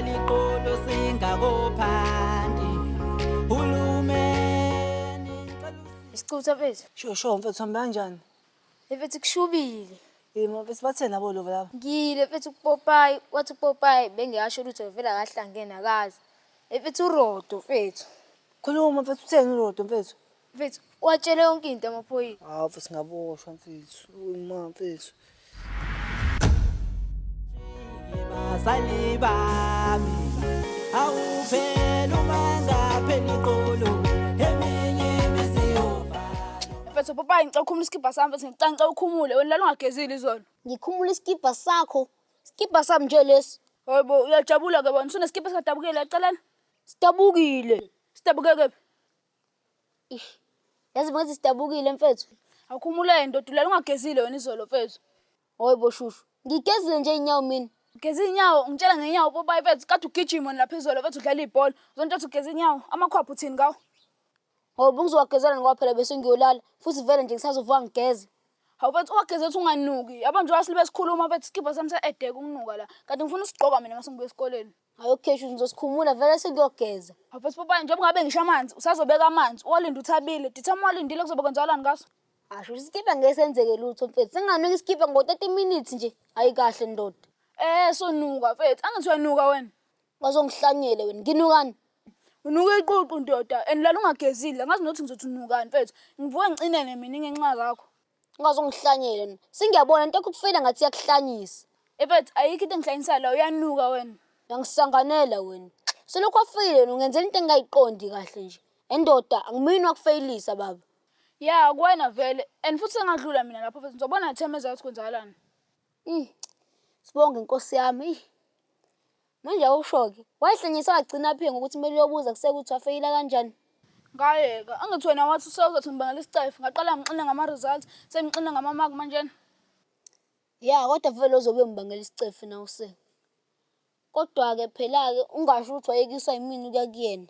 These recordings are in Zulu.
Sivala iqolo singakophanti. Hulumeni ngicela Isicutha mfethu. Sho sho mfethu hamba kanjani? Mfethu kushubile. Eh mfethu batheni labo lova laba? Ngile mfethu kuPopayi, wathi uPopayi bengeyasho lutho vele akahlangene akazi. Mfethu uRodo mfethu. Khuluma mfethu utheni uRodo mfethu? Mfethu watshele yonke into amaphoyisa. Hawu mfethu ngaboshwa mfethu. Uma mfethu. Bazali bami awuphela uma ngaphela iqolo eminye imizi yovala. Mfethu Popayi ngicela ukhumule isikibha sami mfethu ngicela ngicela ukhumule wena lala ungagezile izolo. Ngikhumula isikibha sakho. Isikibha sami nje lesi. Hayibo uyajabula ke bona usunesikibha esingadabukile eceleni. Sidabukile. Sidabuke kephi? Ish. Yazi ngathi sidabukile mfethu. Awukhumule ndoda ulala ungagezile wena izolo mfethu. Hayibo shushu. Ngigezile nje inyawo mina. Ugeza inyawo ngitshela ngenyawo Popayi mfethu kade ugijima wena lapha izolo mfethu udlala ibhola. Uzonto uthi ugeza inyawo amakhwapha uthini ngawo? Ngoba ngizowagezela ngoba phela bese ngiyolala futhi vele nje ngisazovuka ngigeze. Hawu mfethu uwageze uthi unganuki. Yabo nje wasilibe sikhuluma mfethu isikibha sami se-edeke ukunuka la. Kanti ngifuna usigqoka mina mase ngibuya esikoleni. Hayi okay shushu ngizosikhumula vele sengiyogeza. Hawu mfethu Popayi njengoba ngabe ngisho amanzi usazobeka amanzi uwalinde uthabile. Ditha uma uwalindile kuzobe kwenzakalani ngaso? Asho isikibha ngeke senzeke lutho mfethu. Senganuka isikibha ngo-30 minutes nje. Hayi kahle ndoda. Eh sonuka mfethu angithi uyanuka wena. Ungazongihlanyela wena. Nginukani? Unuka iququ ndoda and lala ungagezile angazi nokuthi ngizothi unukani mfethu. Ngivuke ngicinene mina ngenxa zakho. Ungazongihlanyela wena. Sengiyabona into yakho ukufeyila ngathi iyakuhlanyisa. Mfethu ayikho into engihlanyisa la uyanuka wena. Uyangisanganela wena. Selokhu wafeyila wena ungenzela into engingayiqondi kahle nje. Endoda angimini wakufeyilisa baba. Ya kuwena vele and futhi sengadlula mina lapho mfethu ngizobona thema ezayo ukuthi kwenzakalani. Sibonge inkosi yami. Ih. Manje awusho-ke, wayihlanyisa wagcina phi ngokuthi kumele uyobuza kusekuthi wafeyila kanjani? Ngayeka angithi wena wathi usewuzothi ngibangela isicefe ngaqala ngixina ngama-results sengixina ngamamaki manjena. Ya, kodwa vele uzobe ngibangela isicefe nawe use. Kodwa-ke phela-ke ungasho ukuthi wayekiswa yimina ukuya kuyena.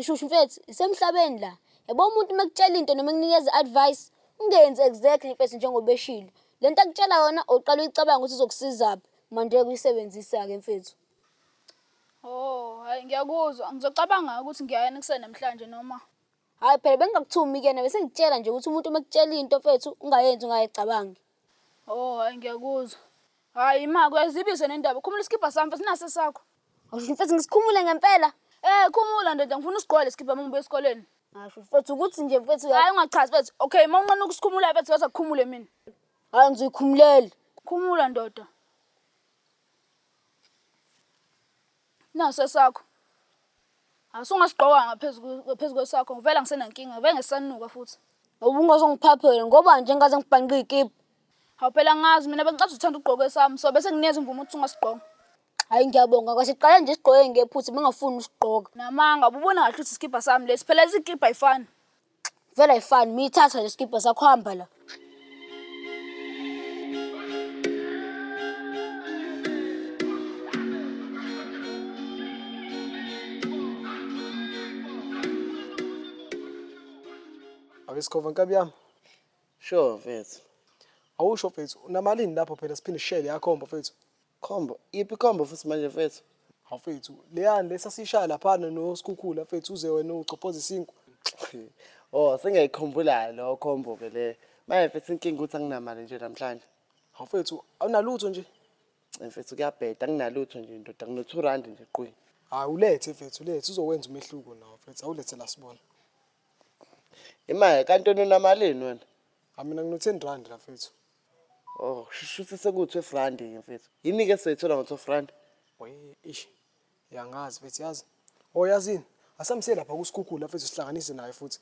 Shushu mfethu, isemhlabeni la. Yabo umuntu uma ekutshela into noma ekunikeza i-advice, ungenzi exactly mfethu njengoba eshilo. Le nto akutshela yona uqala uyicabanga ukuthi izokusizaphi, manje kuyisebenzisa-ke mfethu. Oh, hayi ngiyakuzwa. Ngizocabanga ukuthi ngiyayani kuseni namhlanje noma. Hhayi phela bengingakuthumi kuyena bese ngikutshela nje ukuthi umuntu uma ekutshela into mfethu ungayenzi ungayicabangi. Oh, hayi ngiyakuzwa. Hayi ma kuyazibisa nendaba. Khumula isikibha sami mfethu nasi sakho. Asho mfethu ngisikhumule ngempela. Eh, khumula ndoda ngifuna usigqoke isikibha uma ngibuya esikoleni. Asho mfethu ukuthi nje mfethu Hayi ungachazi mfethu. Okay, uma unqena ukusikhumula mfethu waza kukhumule mina. Hayi ngizoyikhumulela. Khumula ndoda. Naso esakho. Asungasigqoka ngaphezu kwesakho ngivela ngisenankinga, ngivele ngisanuka futhi. Ngoba ungazongiphaphela ngoba nje ngaze ngibhanqe iy'kibha. Hawu phela ngazi mina bengicathi uthanda ukugqoka esami so bese nginikeza imvume ukuthi ungasigqoka. Hhayi ngiyabonga kwasiqale nje sigqoke ngephutha bengafuni usigqoka. Namanga ububona kahle ukuthi isikibha sami lesi phela izikibha ayifani. Vele ayifani mina ithatha nje isikibha sakho hamba la. Ake sikhova nkabi yami. Sure mfethu. Awusho mfethu, unamalini lapho phela siphinde sishele yakhomba mfethu. Khombo, iphi khombo futhi manje mfethu? Hawu mfethu, leyani lesasishaya laphana nosikhukhula mfethu uze wena uchopoza isinkwa. Oh, sengiyayikhumbula lo khombo ke le. Manje mfethu inkinga ukuthi anginamali nje namhlanje. Hawu mfethu, awunalutho nje. Mfethu kuyabheda anginalutho nje ndoda, ngino 2 rand nje qwi. Hayi ulethe mfethu, ulethe uzokwenza umehluko nawo mfethu, awulethe la sibona. Imali kanti wena unamalini wena? Ha mina ngino 10 rand la mfethu. Oh, shuthi seku-12 rand ke mfethu. Yini ke soyithola ngo-12 rand? Oye, ish. Yangazi mfethu yazi. Oh yazini, asamsiye lapha kusikhukhula mfethu sihlanganise naye futhi.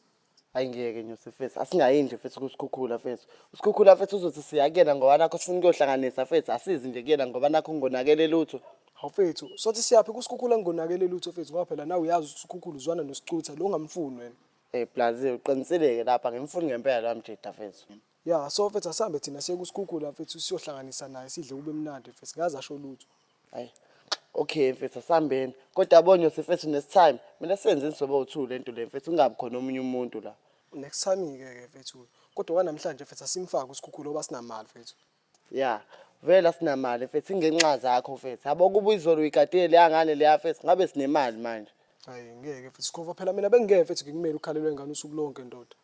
Hayi ngeke Nyosi mfethu, asingayi nje mfethu kusikhukhula mfethu. Usikhukhula mfethu uzothi siya kuyena ngoba nakho sifuna ukuyohlanganisa mfethu, asizi nje kuyena ngoba nakho kungonakele lutho. Hawu mfethu, sothi siyaphi kusikhukhula ngonakele lutho mfethu ngoba phela nawe uyazi ukuthi usikhukhula uzwana nosicutha lo ungamfuni wena. Hey Blazi, uqinisile-ke lapha, ngimfuni ngempela lo mjida mfethu. Ya, so mfethu asambe thina siye kusikhukhula mfethu siyohlanganisa naye sidle kube mnandi mfethu ngaze asho lutho. Hayi. Okay mfethu asambeni. Kodwa yabo Nyosi mfethu next time mina senze nizoba u2 lento le mfethu kungabi khona omunye umuntu la. Next time ke ke mfethu. Kodwa kwanamhlanje mfethu asimfake usikhukhula ngoba sinamali mfethu. Ya. Vele asinamali mfethu ingenxa zakho mfethu. Yabo kuba izolo uyigadile leya ngane leya mfethu ngabe sinemali manje. Hayi ngeke mfethu Sikhova phela mina bengingeke mfethu ngikumele ukhalelwe ingane usuku lonke ndoda.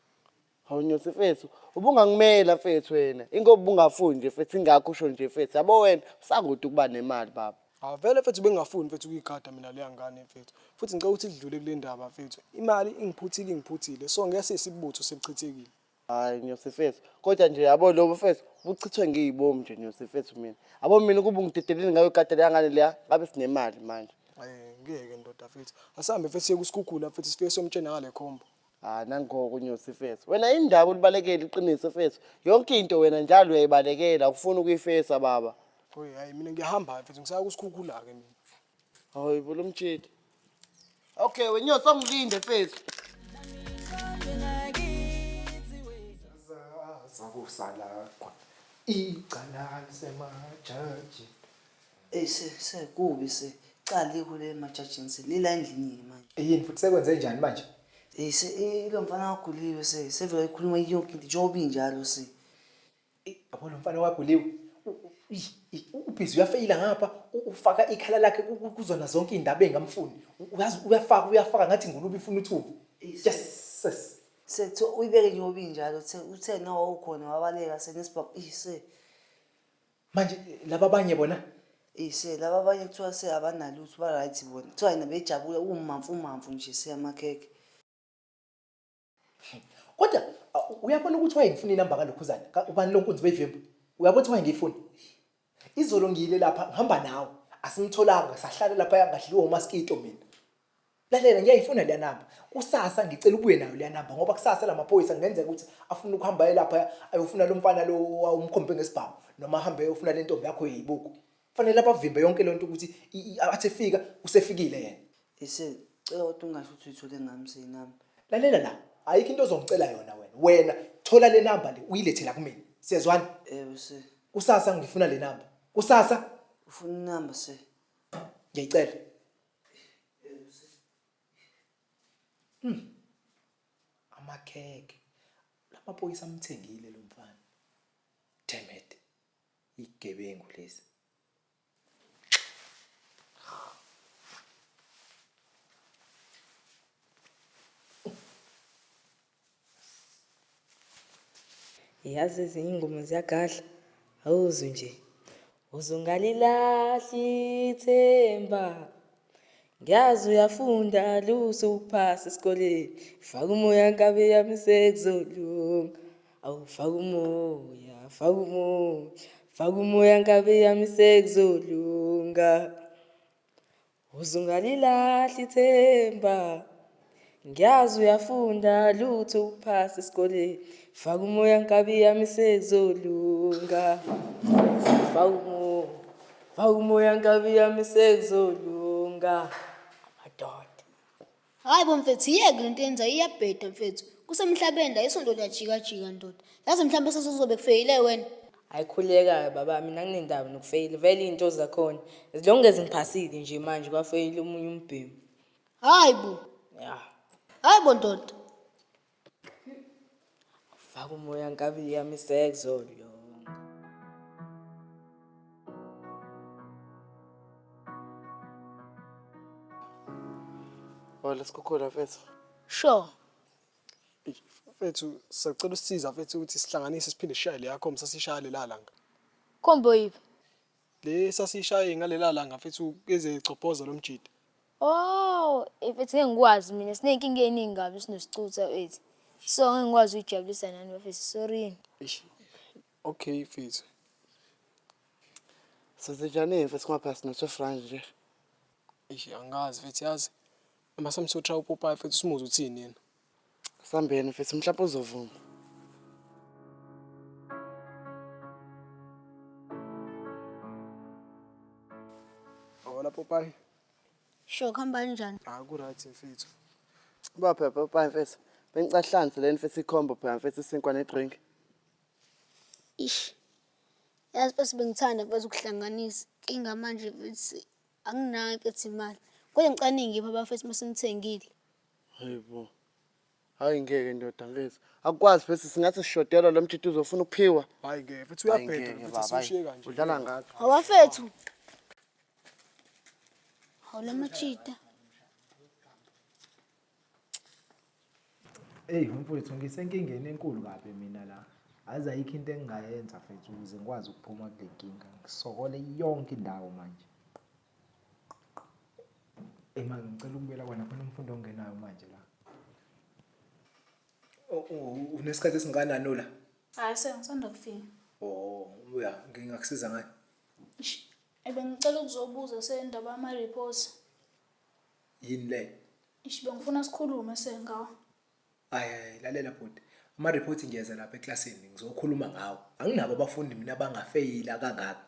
Hawu Nyosi mfethu, ubungangimela mfethu wena. Ingoba ubungafuni nje mfethu ingakho usho nje mfethu. Yabo wena usakude ukuba nemali baba. Ah vele mfethu bengingafuni mfethu ukuyigada mina leya ngane mfethu. Futhi ngicela ukuthi idlule kule ndaba mfethu. Imali ingiphuthile ingiphuthile. So ngeke sesibutho sebuchithekile. Hayi Nyosi mfethu, kodwa nje yabo lobo mfethu buchithwe ngiyibomu nje Nyosi mfethu mina. Yabo mina ukuba ungidedelile ngayogada leya ngane leya ngabe sinemali manje. Hayi ngeke ndoda mfethu. Asambe mfethu siye kusikhukhula mfethu sifike siyomtshena ngale khombo. Ah nangoko Nyosi mfethu. Wena indaba ulibalekela iqiniso mfethu. Yonke into wena njalo uyayibalekela ufuna ukuyifesa baba. Oy hayi mina ngiyahamba mfethu ngisaya kusikhukhula ke mina. Hayi bo lomtsheli. Okay wena Nyosi angilinde mfethu. Zakusalakwa icala lisemajaji. Eyi se se kubi se. Cala likho le emajajini se lila endlini manje. Yini futhi sekwenze njani manje? Eyi se ilo mfana waguliwe se sevele ekhuluma yonke into njengoba injalo se. Yabo lo mfana waguliwe. Ubhizi uyafeyila ngapha ufaka ikhala lakhe kuzona zonke iy'ndaba ey'ngamfuni. Uyazi uyafaka uyafaka ngathi ingulube ifuna uthuvi. Yes. Yes. Se kuthiwa uyibeke njengoba injalo uthe uthe nawe wawukhona wabaleka se nesibhamu eyi se. Manje laba abanye bona Eyi se laba abanye kuthiwa se abanalutho ba-right bona. Kuthiwa yena bejabula uwumamfu umamfu nje se amakhekhe. Kodwa uyabona ukuthi wayengifuna inamba kalokhuzana ubani lo nkunzi wevimba. Uyabona ukuthi wayengiyifuna. Izolo ngiyile lapha ngihamba nawe asimtholanga sahlala lapha ngadliwa umaskito mina. Lalela ngiyayifuna leya namba. Kusasa ngicela ubuye nayo leya namba ngoba kusasa lamaphoyisa kungenzeka ukuthi afuna ukuhamba aye lapha ayofuna lo mfana lo owawumkhombe ngesibhamu noma ahambe ayofuna le ntombi yakho yeyibuku. Kufanele abavimbe yonke lento ukuthi athi efika usefikile yena. Ese cela kodwa ungasho ukuthi uyithole ngami seyinami. Lalela la, ayikho into ozongicela yona wena. Wena thola le namba le uyilethe la kumina. Siyezwana? Ewe se. Kusasa ngifuna le namba. Kusasa Ufuna inamba se. ngiyayicela. Amakhekhe. Lamaphoyisa amthengile lo mfana. Damn it. Igebengu lesi. Yazi ezinye iy'ngoma ziyagadla, awuzwi nje. Uzungalilahli ithemba, ngiyazi uyafunda lutho ukuphasa esikoleni. Faka umoya nkabi yami sekuzolunga. Awu faka umoya, faka umoya, faka umoya nkabi yami sekuzolunga. Uzungalilahli ithemba, ngiyazi uyafunda lutho ukuphasa esikoleni. Faka umoya nkabi yami sekuzolunga. Faka umoya, faka umoya nkabi yami sekuzolunga. Amadoda. Hayi bo mfethu iyeke lento yenzayo iyabheda mfethu. Kusemhlabeni la isonto liyajikajika ndoda. Yazi mhlawumbe sesuzobe kufeyile wena. Hayi khuleka-ke baba mina anginendaba nokufeyila vele iy'nto zakhona as long as ngiphasile nje manje kwafeyila omunye umbhemu. Hayi bo. Ya. Hayi bo ndoda. Faka umoya nkabi yami sekuzolunga. Wala sikhukhula mfethu. Sure. Mfethu sacela usisiza mfethu ukuthi sihlanganise siphinde sishaye leya khombo sasishaya lela langa. Khombo yiphi? Le sasishaye ngalela langa mfethu eze chophoza lo mjida. Oh, mfethu ngeke ngikwazi mina siney'nkinga ey'ningi kabi sinosicutha wethu. So ngeke ngikwazi ukuyijabulisa nani bafethu, sorry. Eish. Okay mfethu. Senzenjani mfethu kungaphasi no-12 rand nje. Eish angazi mfethu yazi. Noma samsotha uPopayi mfethu simuze uthini yena. Sambeni mfethu mhlawumbe uzovuma. Hola Popayi. Sure, kuhamba kanjani? Ah ku right mfethu. Ba phela Popayi mfethu. Bengicahlanze leni mfethu ikhombo phela mfethu isinkwa nedrink. Ish. Yazi mfethu bengithanda mfethu ukuhlanganisa. Inkinga manje mfethu anginayo mfethu imali. Kodwa ngicela ningiphe abafethu uma senithengile. Hayibo. Hayi ngeke ndoda mfethu. Akukwazi mfethu singathi sishodelwa lo mjita uzofuna ukuphiwa. Hayi ngeke mfethu Hayi uyabheda ngeke mfethu baba. asiwushiye hayi. kanje. Udlala ngathi. Awafethu. Hawu lamajita. Eyi mfowethu ngisenkingeni enkulu kabi mina la. Aze ayikho into engingayenza mfethu ukuze ngikwazi ukuphuma kule nkinga. Ngisokole yonke indawo manje. Eyi manje ngicela ukubuyela kwena khona umfundi ongenayo manje la. Unesikhathi esingakanani ula? Hhayi sengisanda kufika. Oh, ya, ngingakusiza ngani? Eish, Ebengicela ukuzobuza sendaba yama-reports. Yini leyo? Eish, bengifuna sikhulume sengawo. Hayi hayi lalela bhuti. Ama-report ngiyeza lapha eklasini ngizokhuluma ngawo. Anginabo abafundi mina abangafeyila kangaka.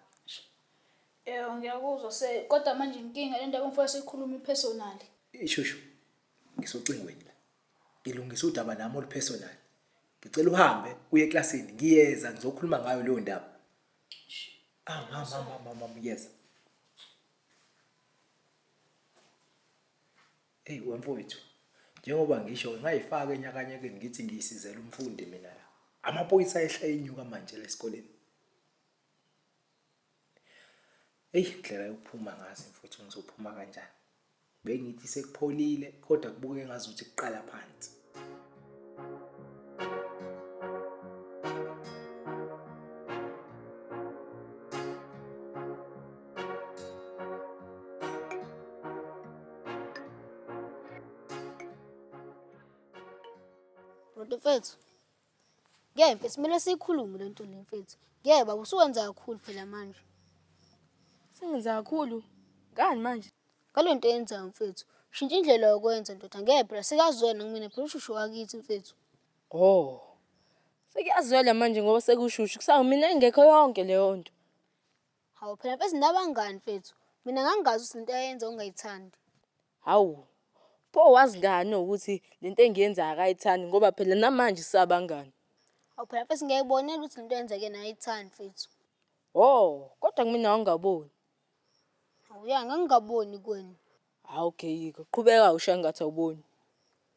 Yebo, ngiyakuzwa se kodwa manje inkinga le ndaba engifuna siyikhulume i-personal. Ishushu ngisocingweni la. Ngilungisa udaba nami olupersonal. Ngicela uhambe uye eklasini ngiyeza ngizokhuluma ngayo leyo ndaba. Ah, mama mama mama ngiyeza. Eyi wemfowethu, njengoba ngisho ngayifaka enyakanyakeni ngithi ngiyisizela umfundi mina la. Amaphoyisa ayehla enyuka manje la esikoleni. Eyi indlela yokuphuma ngazi mfowethu ngizophuma kanjani. Bengithi sekupholile kodwa kubuke ngazuthi kuqala phansi. Rodo mfethu. Ngeke mfethu kumele siyikhulume le nto le mfethu. Ngeke baba usuwenza kakhulu phela manje. Sengenza kakhulu. Ngani manje? Ngale nto eyenzayo mfethu. Shintsha indlela yokwenza ndoda ngeke phela sikazwena kumina phela ushushu wakithi mfethu. Oh. Sekuyazwela manje ngoba sekushushu. Kusawu mina engekho yonke leyo nto. Hawu phela mfethu nabangani mfethu. Mina ngangingazi ukuthi lento ayenza ungayithandi. Hawu. Pho wazi ngani ukuthi lento engiyenzayo akayithandi ngoba phela namanje sisabangani. Hawu phela mfethu ngiyayibonela ukuthi lento eyenzeke naye ayithandi mfethu. Oh, kodwa kumina awungaboni. Hawu ya ngangingaboni kwena. Hawu okay yikho. Qhubeka ushaye ngathi awuboni.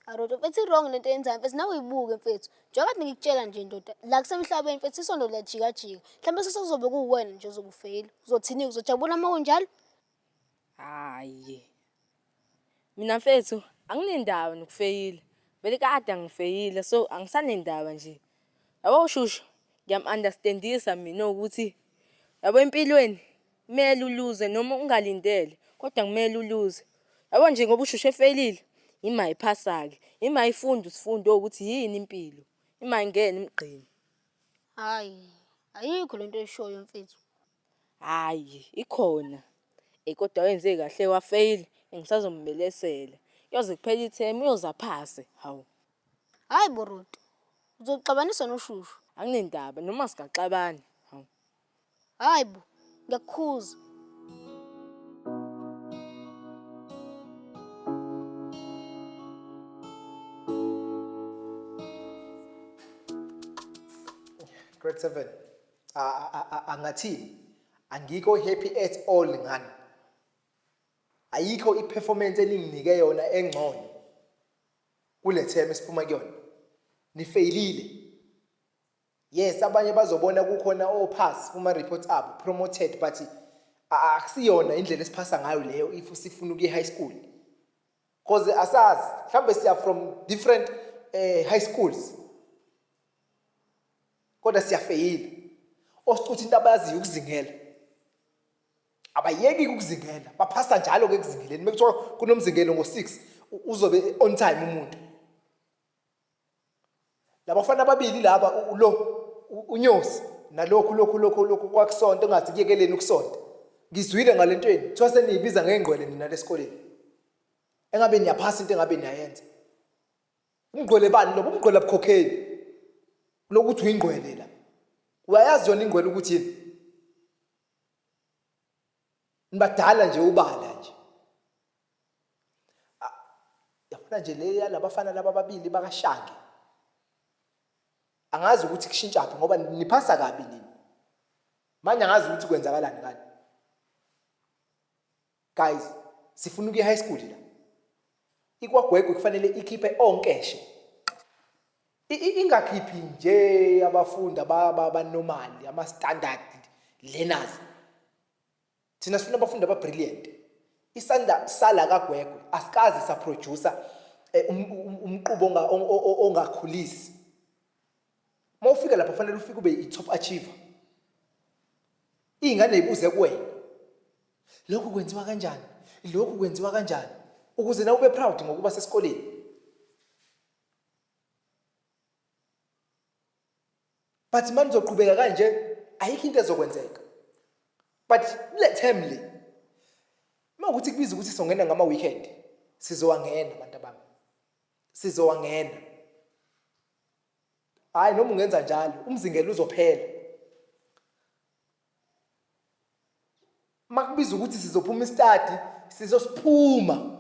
Arodo mfethu i-wrong lento eyenzayo mfethu nawe uyibuke mfethu. Njengoba kade ngikutshela nje ndoda, la kusemhlabeni mfethu isondo liyajikajika. Mhlawumbe sekuzobe kuwena nje ozobe ufeyila. Uzothini uzojabula uma kunjalo? Hayi. Mina mfethu anginendaba nokufeyila. Vele kade angifeyila so angisanendaba nje. Yabo ushushu ngiyam-understandisa mina ukuthi yabo empilweni kumele uluze noma ungalindele kodwa kumele uluze. Yabo nje ngoba ushushu efeyilile ima iphasa-ke, ima ifunda isifundo ukuthi yini impilo, ima ingene emgqeni. Hhayi, ayikho lento oyishoyo mfethu. Hhayi ikhona. Eyi kodwa wenze kahle wafeyila ngisazombelesela. Kuyoze kuphele ithemu uyoze aphase, hawu. Hhayi bo Rodo, uzoxabanisa noshushu. Anginendaba noma singaxabana, hawu. Hhayi bo, ngiyakukhuza. Grade 7. Angathini? Angikho happy at all ngani. Ayikho i-performance eninginike yona engcono kule term esiphuma kuyona. Nifeyilile. Yes, abanye bazobona kukhona o-pass kuma-reports abo, promoted, but akusiyona indlela esiphasa ngayo leyo if sifuna ukuya high school. Cause asazi, mhlambe siya from different high schools. Kodwa siyafeyila. Osicutha into abayaziyo ukuzingela. Abayeki ukuzingela, baphasa njalo ke ekuzingeleni. Mekuthiwa kunomzingelo ngo-6, uzobe on time umuntu. Labafana ababili laba lo unyosi nalokhu lokhu lokhu lokhu kwakusonto engathi kuyekeleni ukusonta. Ngizwile ngalentweni, kuthiwa seniyibiza ngengqwele nina lesikoleni. Engabe niyaphasa into engabe niyayenza. Umgqwele bani lobo? Umgqwele abukhokheli. Lokuthi uyingqwele la. Uyayazi yona ingqwele ukuthi yini? Nibadala nje ubala nje. Yabona nje le yalabafana laba ababili bakashange. Angazi ukuthi kushintshaphi ngoba niphasa kabi nini. Manje angazi ukuthi kwenzakalani ngani. Guys, sifuna ukuya high school la. Ikwagwegwe kufanele ikhiphe onkeshe. Ingakhiphi nje abafundi abanormal, ama-standard learners. Thina sifuna abafundi aba-brilliant. Isandla sala kaGwegwe asikaze saproducer umqubo ongakhulisi. Uma ufika lapha kufanele ufike ube i-top achiever. Iy'ngane y'buze kuwena, lokhu kwenziwa kanjani, lokhu kwenziwa kanjani, ukuze nawe ube proud ngokuba sesikoleni. But uma nizoqhubeka kanje ayikho into ezokwenzeka. But kule term le uma ukuthi kubiza ukuthi songena ngama weekend, sizowangena abantu abami, sizowangena. Hayi, noma ungenza njalo umzingelo uzophela. Makubiza ukuthi sizophuma istadi, sizosiphuma,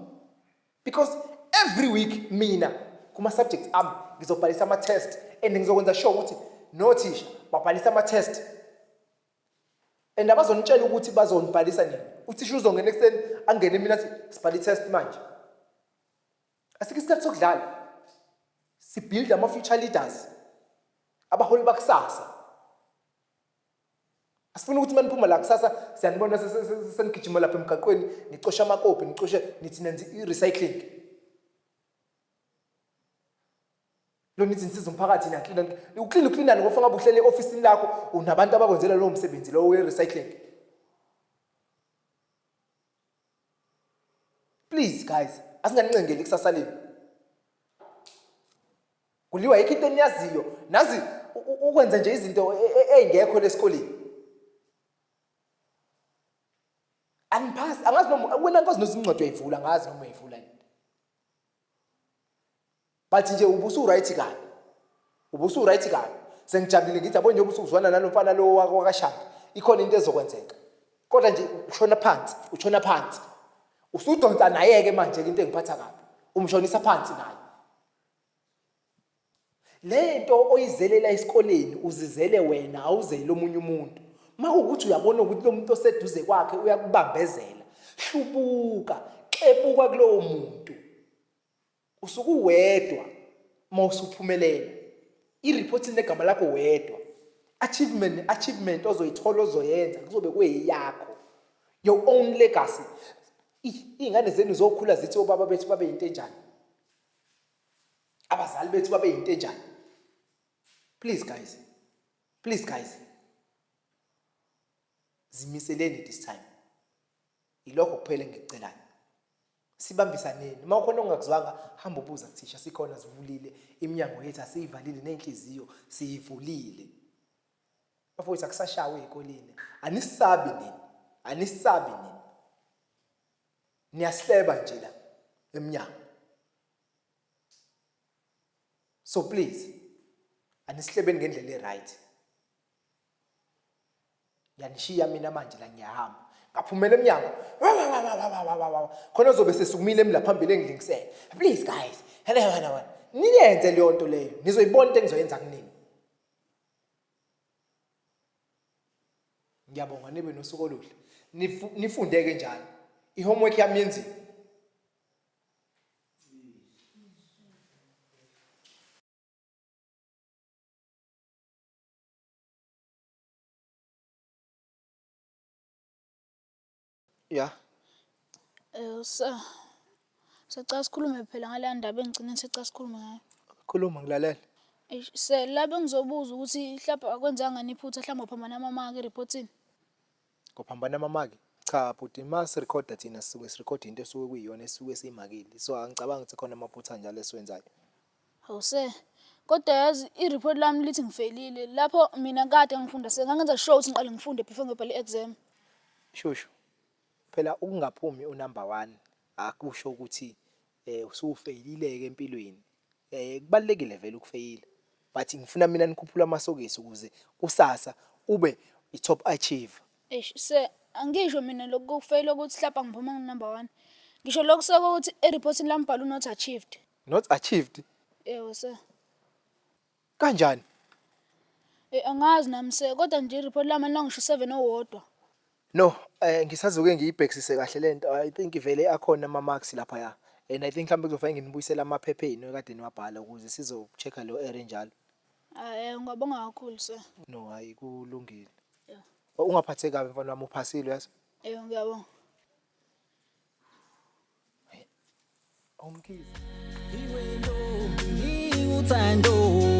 because every week mina kuma subjects ami ngizobhalisa ama test and ngizokwenza sure ukuthi nothisha babhalisa ama test, and abazonitshela ukuthi bazonibhalisa nini. Uthisha uzongena ekuseni, angene mina, athi sibhale i-test manje. Asikho isikhathi sokudlala, sibuild ama-future leaders, abaholi bakusasa. Asifuni ukuthi maniphuma la kusasa siyanibona senigijima lapha emgaqweni, nicosha amakopi, nicoshe, nithi nenza i-recycling. Lo nithi nisiza umphakathi, niyaklina. Uklina, uklinani ngoba ngabe uhlele e-ofisini lakho, unabantu abakwenzela lowo msebenzi lowo we-recycling. Please guys, asinganincengeli ikusasa lenu. Kuliwa yikho into eniyaziyo, nazi ukwenza nje izinto ey'ngekho lesikoleni. Angiphasi, angazi noma wena nkosi nozincwadi uyayivula, angazi noma uyayivula yini, but nje ubusu-right kabi, ubusu-right kabi. Sengijabulile ngithi yabo, njengoba usuzwana nalo mfana lo wakashanga, ikhona into ezokwenzeka, kodwa nje ushona phansi, ushona phansi, usudonsa naye-ke manje-ke. Into engiphatha kabi, umshonisa phansi naye. Lento oyizelela esikoleni uzizele wena, awuzeli omunye umuntu. Uma kuwukuthi uyabona ukuthi lo muntu oseduze kwakhe uyakubambezela, hlubuka, xebuka kulowo muntu. Usuke uwedwa uma usuphumelela, i-report negama lakho wedwa. Achievement, achievement ozoyithola, ozoyenza, kuzobe kuyeyakho, your own legacy. Iy'ngane zenu zokhula zithi obaba bethu babe yinto enjani, abazali bethu babe yinto enjani. Please guys, please guys, zimiseleni this time. Ilokho kuphela engikucelayo, sibambisaneni. Uma ukhona ongakuzwanga, hamba ubuza kuthisha. Sikhona, sivulile iminyango yethu, asiyivalile, nenhliziyo siyivulile. Bafowethu, akusashawe ey'koleni. Anisabi nini, anisabi nini, niyasihleba nje la emnyango. So please, anisihlebeni ngendlela e-right. Ngiyanishiya mina manje la, ngiyahamba, ngaphumela emnyango. Wa, wa, wa, wa, wa, wa, wa, wa. Khona ozobe sesukumile emi la phambili engilingisele. Please guys, hele wena, wena niyenze leyo nto leyo, nizoyibona into engizoyenza kunini. Ngiyabonga, nibe nosuku oluhle. Nifunde-ke njalo, i-homework yami yenziwe. Ya. Sir, sicela sikhulume phela ngaleya ndaba engigcine sicela sikhulume ngayo. Khuluma, ngilalela. Eish, sir, la bengizobuza ukuthi mhlawumbe akwenzanga yini iphutha, mhlawumbe waphambana amamaki eriphothini. Kuphambana amamaki? Cha bhuti, uma sirekhoda thina sisuke sirekhoda into esuke kuyiyona esuke siyimakile, so angicabangi ukuthi khona amaphutha anjalo esiwenzayo. Hawu sir, kodwa yazi i-report lami lithi ngifeyilile. Lapho mina kade ngifunda, sir, ngangenza sure ukuthi ngiqale ngifunde before ngiyobhala i-exam. Shushu, phela ukungaphumi unumber one akusho ukuthi usufeyilile-ke empilweni. Kubalulekile vele ukufeyila, but ngifuna mina nikhuphule amasokisi ukuze kusasa ube i-top achiever. Eish, sir, angisho mina lokhu kufeyila ukuthi mhlawumbe angiphuma ngu-number one. Ngisho lokhu sekuthi eriphothini lami bhala u-not achieved. Not achieved? Yebo sir. Kanjani? Angazi nami sir, kodwa nje i-report lami alinangisho u-7 owodwa. No, ngisazoke ngiyibhekisise kahle lento. I think vele akhona ama marks lapha. And I think mhlawumbe kuzofanele nginibuyisele amaphepha enu ekade niwabhala ukuze sizo-check-a leyo error enjalo. Eh ngiyabonga kakhulu sir. No, hayi kulungile. Yeah. Ungaphatheki kabi mfana wami uphasile yazi. Eyo ngiyabonga. Awumkhize. Uthando.